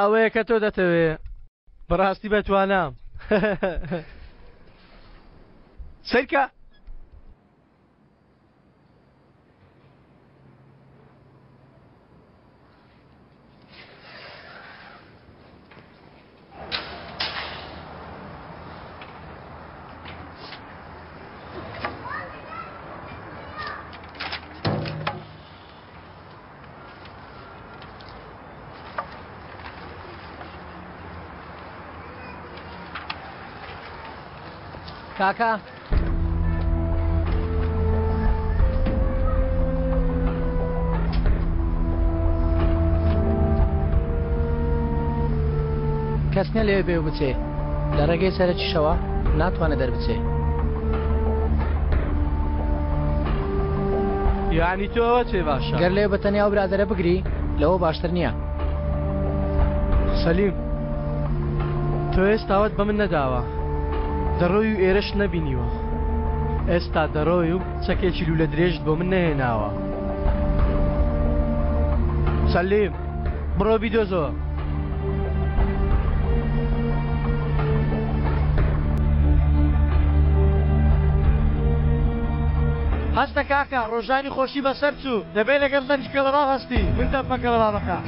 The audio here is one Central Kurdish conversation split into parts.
ئەوەیە کە تۆ دەتەوێ. بەڕاستی بەتوانام. سەیرکە. کاکە کەس نیە لەوێ بێ و بچێ لە ڕێگەی سەرەکیشەوە ناتوانێ دەربچێ. یانی تۆ ئەوە چێ باشە. گەر لەوێ بە تەنیا ئەو برادەرە بگری لەوە باشتر نییە. سەلیم تۆ ئێستاوت بە من نەداوە دەڕۆی و ئێرەشت نەبینیوە ئێستا دەڕۆی و چەکێکی لوولە درێژت بۆ من نەهێناوە سەلیم بڕۆ بیدۆزەوە. هەستە کاکە ڕۆژانی خۆشی بەسەر چوو دەبێ لەگەڵ دەنگی کەڵەباب هەستی من دەبمە کەڵەبابەکە.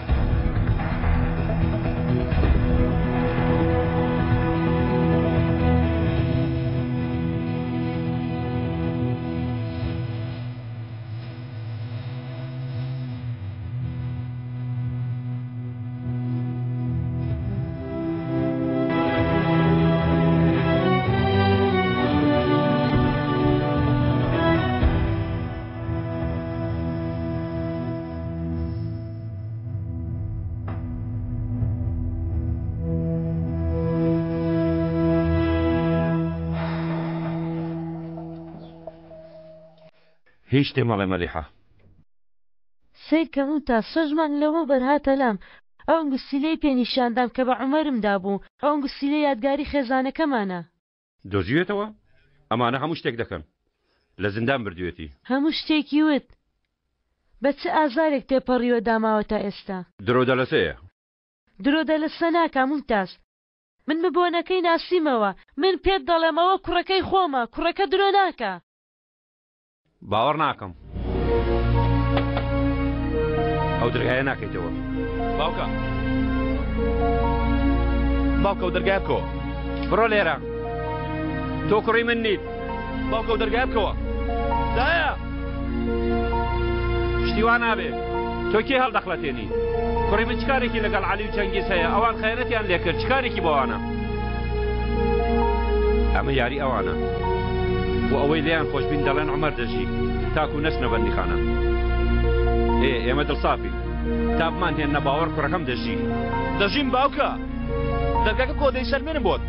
هیچ شتێ مەڵێ مەلیحە. سەیرکە مومتاز شەش مانگ لەوەوبەر هاتە لام ئەو ئەنگوستیلەی پێ نیشاندام کە بە عومەرم دابوو ئەو ئەنگوستیلە یادگاری خێزانەکەمانە. دۆزیوێتەوە؟ ئەمانە هەموو شتێک دەکەن. لە زیندان بردوێتی. هەموو شتێکی وت. بە چ ئازارێک تێپەڕیوە داماوە تا ئێستا. درۆ دەلەسەیە. درۆ دەلەسە ناکا مومتاز. من ببۆنەکەی ناسیمەوە. من پێت دەڵێم ئەوە کوڕەکەی خۆمە. کوڕەکە درۆ ناکا. باوەڕ ناکەم ئەو دەرگایە ناکەیتەوە. باوکە باوکە ئەو دەرگایە بکەوە. بڕۆ لێرە تۆ کوڕی من نیت. باوکە ئەو دەرگایە بکەوە. دایە شتی وا نابێ. تۆ کێ هەڵدەخڵەتێنی؟ کوڕی من چ کارێکی لەگەڵ عەلی و چەنگیز هەیە؟ ئەوان خەیانەتیان لێکرد چ کارێکی بۆوانە؟ ئەمە یاری ئەوانە بۆ ئەوەی لێیان خۆشبین دەڵێن عومەر دەژی تاکو نەچنە بەندیخانە. ئێ ئێمە دڵسافین تا بمانهێننە باوەڕ کوڕەکەم دەژی. دەژیم باوکە دەرگاکە بکەوە دەیسەلمێنم بۆت.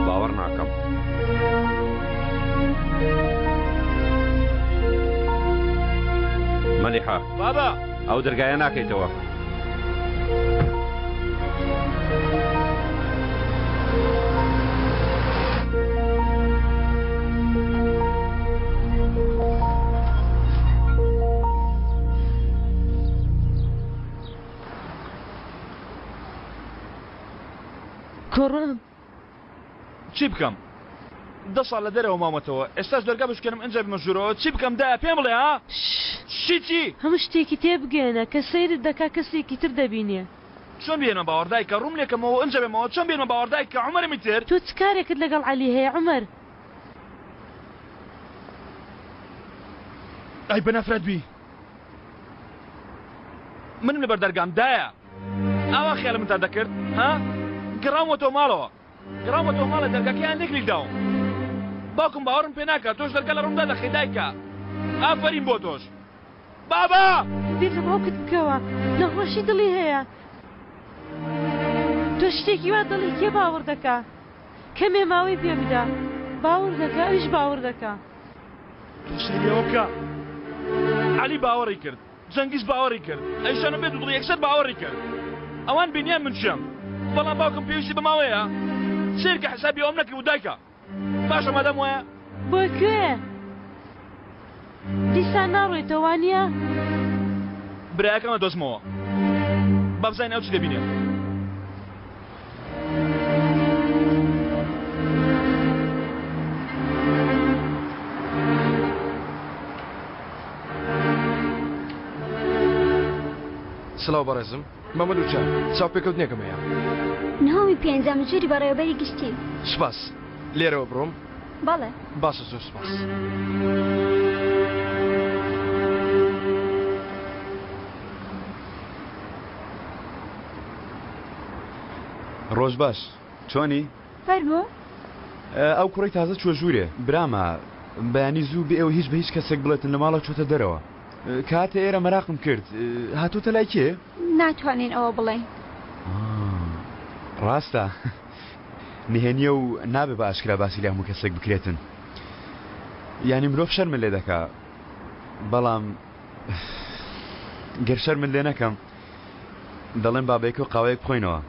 باوەڕ ناکەم. مەلیحە. بابا. ئەو دەرگایە ناکەیتەوە. کوڕم. چی بکەم دە ساڵ لە دەرەوە ماومەتەوە ئێستاش دەرگا بشکێنم ئنجا بێمە ژوورەوە چی بکەم دایە پێم بڵێ ها چی چی. هەموو شتێکی تێبگەیەنە کە سەیرت دەکا کەسێکی تر دەبینێ. چۆن بێنمە باوەڕ دایکە ڕووم لێکەمەوە ئنجا بێمەوە چۆن بێنمە باوەڕ دایکە عومەرم ئیتر. تۆ چ کارێکت لەگەڵ عەلی هەیە عومەر. ئەی بەنەفرەت بی منم لەبەر دەرگام دایە ئاوا خەیاڵی منتان دەکرد ها گەڕاومەتەوە ماڵەوە گەڕاومەتەوە ماڵێ دەرگاکەیان لێک لیک داوم باوکم باوەڕم پێ ناکات تۆش دەرگا لە ڕوومدا دەخەی دایکە ئافەرین بۆ تۆش بابا. بیر لە باوکت بکەوە نەخۆشی دڵی هەیە تۆ شتێکی وا دەڵێی کێ باوەڕ دەکا کەمێ ماوەی پێ بدە باوەڕ دەکا ئەویش باوەڕ دەکا. تۆ سەیری ئەوە بکە عەلی باوەڕی کرد. جەنگیز باوەڕی کرد. ئەیشانە بێ دوودڵی یەکسەر باوەڕی کرد. ئەوان بینیان من کێم. بەڵام باوکم پێویستی بە ماوەیە. سەیرکە حسابی ئەوەم نەکردبوو دایکە. باشە مادام وایە. بۆ کوێ؟ دیسان ناڕۆیتەوە وانییە؟ برایەکەم ئەدۆزمەوە. با بزانین ئەو چی دەبینێ. سڵاو بەڕێزم مەمەد وچان چاوپێکەوتنێکم هەیە. نهۆمی پێنجەم ژووری بەڕێوەبەری گشتی. سوپاس. لێرەوە بڕۆم؟ بەڵێ. باشە زۆر سوپاس. ڕۆژ باش چۆنی؟ فەرموو. ئەو کوڕەی تازە چووە ژوورێ برامە بەیانی زوو بێ ئەوەی هیچ بە هیچ کەسێک بڵێتن لە ماڵەوە چۆتە دەرەوە کە هاتە ئێرە مەراقم کرد هاتۆتە لای کێ؟ ناتوانین ئەوە بڵێین. ڕاستە نهێنیە و نابێ بە ئاشکرا باسی لە هەموو کەسێک بکرێتن یانی مرۆڤ شەرمت لێ دەکا بەڵام گەر شەرمت لێ نەکەم دەڵێم با بەیەکەوە قاوەیەک بخۆینەوە.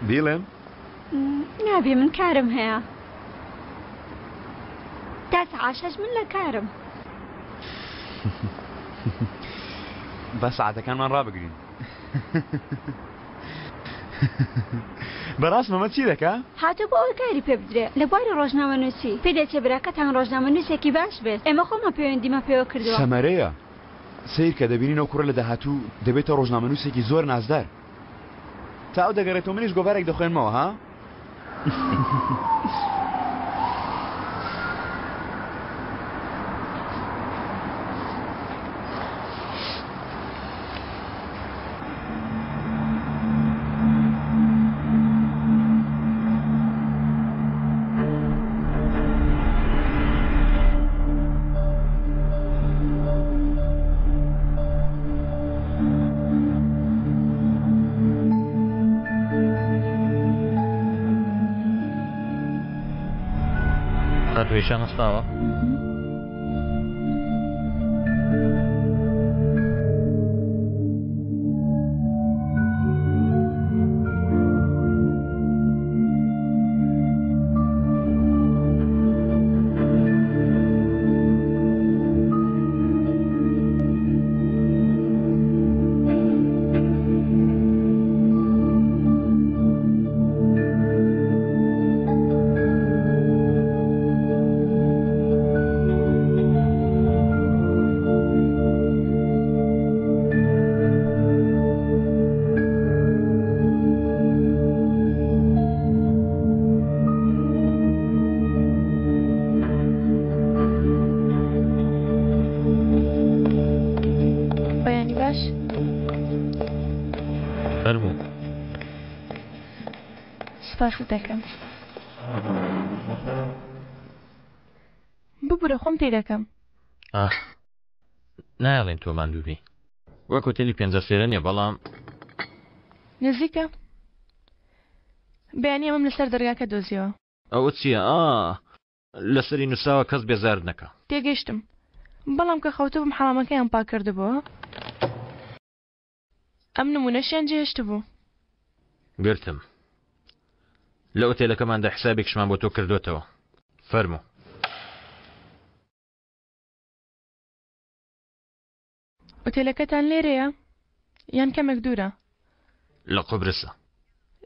بیڵێم؟ نابێ من کارم هەیە. تا سەعات شەش من لە کارم. با سەعاتەکانمان ڕابگرین. بەڕاست مەمەد چی دەکا؟ هاتووە بۆ ئەوەی کاری پێ بدرێ لە بواری ڕۆژنامەنووسی. پێدەچێ براکەتان ڕۆژنامەنووسێکی باش بێت. ئێمە خۆمان پەیوەندیمان پێوە کردووە. سەمەرەیە. سەیرکە دەبینین ئەو کوڕە لە داهاتوو دەبێتە ڕۆژنامەنووسێکی زۆر نازدار. تا ئەو دەگەڕێتەوە منیش گۆڤارێک دەخوێنمەوە ها؟ خاتوویشان هەستاوە؟ بەیانی باش. فەرموو. سوپاست دەکەم. ببورە خۆم تێی دەکەم. ئاخ نایەڵین تۆ ماندوو بی. وەک هۆتێلی پێنجەسێرە نیە بەڵام. نزیکە. بەیانی ئەمەم لەسەر دەرگاکە دۆزیەوە. ئەوە چیە ئا لەسەری نوسراوە کەس بێزارت نەکا. تێگەیشتم بەڵام کە خەوتبووم حەمامەکەیان پاک کردبۆوە. ئەم نمونەشیان جێهێشتبوو. گرتم. لە ئوتێلەکەماندا حسابێکیشمان بۆ تۆ کردۆتەوە. فەرموو. ئوتێلەکەتان لێرەیە یان کەمێک دوورە؟ لە قوبرسە.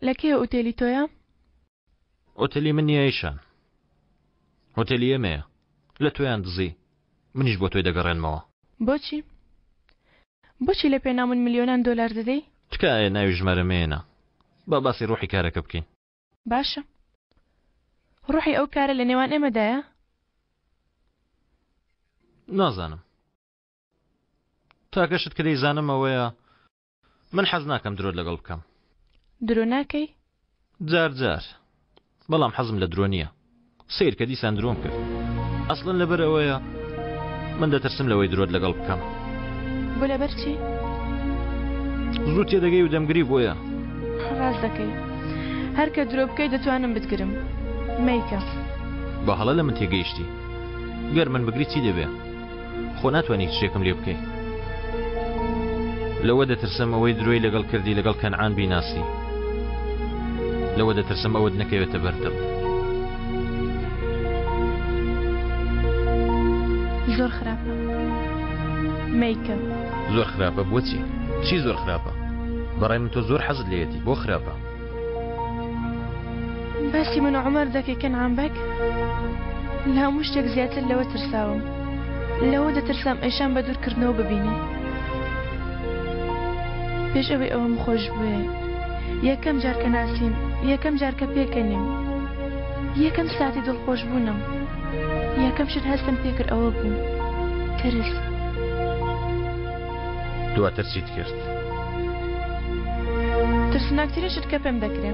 لە کێ ئوتێلی تۆیە؟ ئوتێلی من نییە ئیشان. هۆتێلی ئێمەیە. لە تۆیان دزی. منیش بۆ تۆی دەگەڕێنمەوە. بۆچی؟ بۆچی لە پێناو من ملیۆنان دۆلار دەدەی؟ تکایە ناوی ژمارە مەیەنە. با باسی ڕوحی کارەکە بکەین. باشە. ڕوحی ئەو کارە لە نێوان ئێمەدایە؟ نازانم. تاکە شت کە دەیزانم ئەوەیە من حەز ناکەم درۆت لەگەڵ بکەم. درۆ ناکەی؟ جار جار. بەڵام حەزم لە درۆ نییە. سەیر کە دیسان درۆم کرد. ئەسڵەن لەبەر ئەوەیە من دەترسم لەوەی درۆت لەگەڵ بکەم. بۆ لەبەر چی؟ زوو تێدەگەی و دەمگری بۆیە. ڕاست دەکەی. هەر کە درۆ بکەی دەتوانم بتگرم. مەیکە. بە هەڵە لە من تێگەیشتی. گەر من بگری چی دەبێ؟ خۆ ناتوانی هیچ شتێکم لێ بکەی. لەوە دەترسم ئەوەی درۆی لەگەڵ کردی لەگەڵ کەنعان بیناسی. لەوە دەترسم ئەوت نەکەوێتە بەردڵ. زۆر خراپە مەیکە. زۆر خراپە بۆچی؟ چی زۆر خراپە؟ بەڕای من تۆ زۆر حەزت لێیەتی بۆ خراپە؟ باسی من و عومەر دەکەی کەنعان بەگ؟ لە هەموو شتێک زیاتر لەوە ترساوم. لەوە دەترسام ئەیشان بە دوورکردنەوە ببینێ. پێش ئەوەی ئەوم خۆش بوێ، یەکەم جار کە ناسیم، یەکەم جار کە پێکەنیم، یەکەم ساتی دڵخۆشبوونم، یەکەم شت هەستم پێکرد ئەوە بوو. ترس. دواتر چیت کرد؟ ترسناکترین شت کە پێم دەکرێ.